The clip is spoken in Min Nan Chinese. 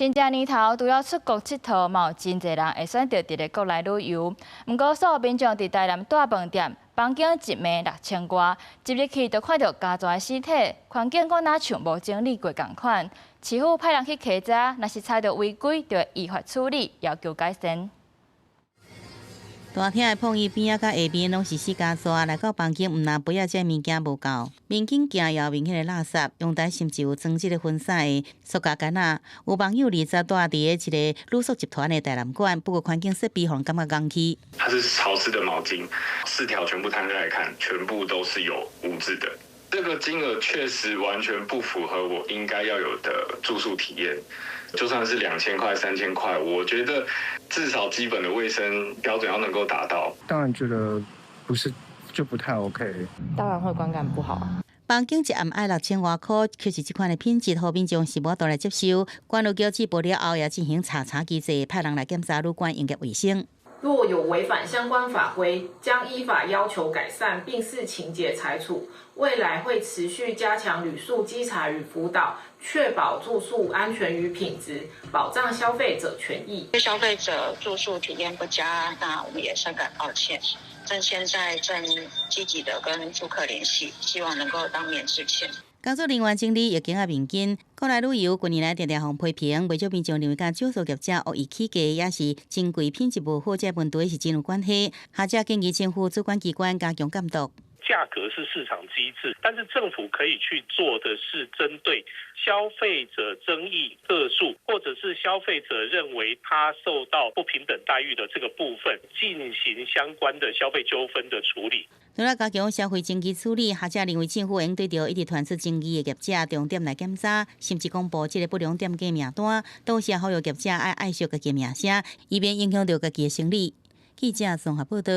新正年頭，除了出國𨑨迌，嘛有真濟人會選擇佇咧國內旅遊。毋過，所有民眾佇台南大飯店房間一暝6000外，一入去就看著加逝屍體，環境閣若像無整理過仝款。市府派人去稽查，若是查著違規，就會依法處理，要求改善。大廳的碰椅邊仔佮下面攏是死膠逝，來到房間毋但杯仔這物件無夠，面鏡鏡後面彼个垃圾，陽台甚至有裝這个薰屎的塑膠桿仔。有網友20住佇咧一个旅宿集團的台南館，不過環境設備予人感覺戇去。它是潮濕的毛巾，四條全部攤開來看，全部都是有污漬的。這個金額確實完全不符合我應該要有的住宿體驗。就算是2000塊、3000塊，我覺得至少基本的衛生標準要能夠達到。當然覺得不是就不太 OK。當然會觀感不好。房間一暗愛6000外箍，卻是這款的品質，予民眾是無法度來接受。管理局接報了後，也進行查查機制，派人來檢查旅館營業衛生。若有違反相關法規，將依法要求改善，並視情節裁處。未來會持續加強旅宿稽查與輔導，確保住宿安全與品質，保障消費者權益。對消費者住宿體驗不佳，那我們也深感抱歉。正現在正積極的跟住客聯繫，希望能夠當面致歉。工作人員整理浴巾仔面巾，國內旅遊近年來定定予批評，袂少民眾認為佮少數業者惡意起價，也是真貴品質無好，這個問題是真有關係。學者建議政府主管機關加強監督。價格是市場機制，但是政府可以去做的是針對消費者爭議個數，或者是消費者認為他受到不平等待遇的這個部分，進行相關的消費糾紛的處理。除了加強消費爭議處理，學者認為政府應對著一直傳出爭議的業者重點來檢查，甚至公布這个不良店家名單，同時呼籲業者愛愛惜家己名聲，以免影響著家己的生意。記者綜合報道。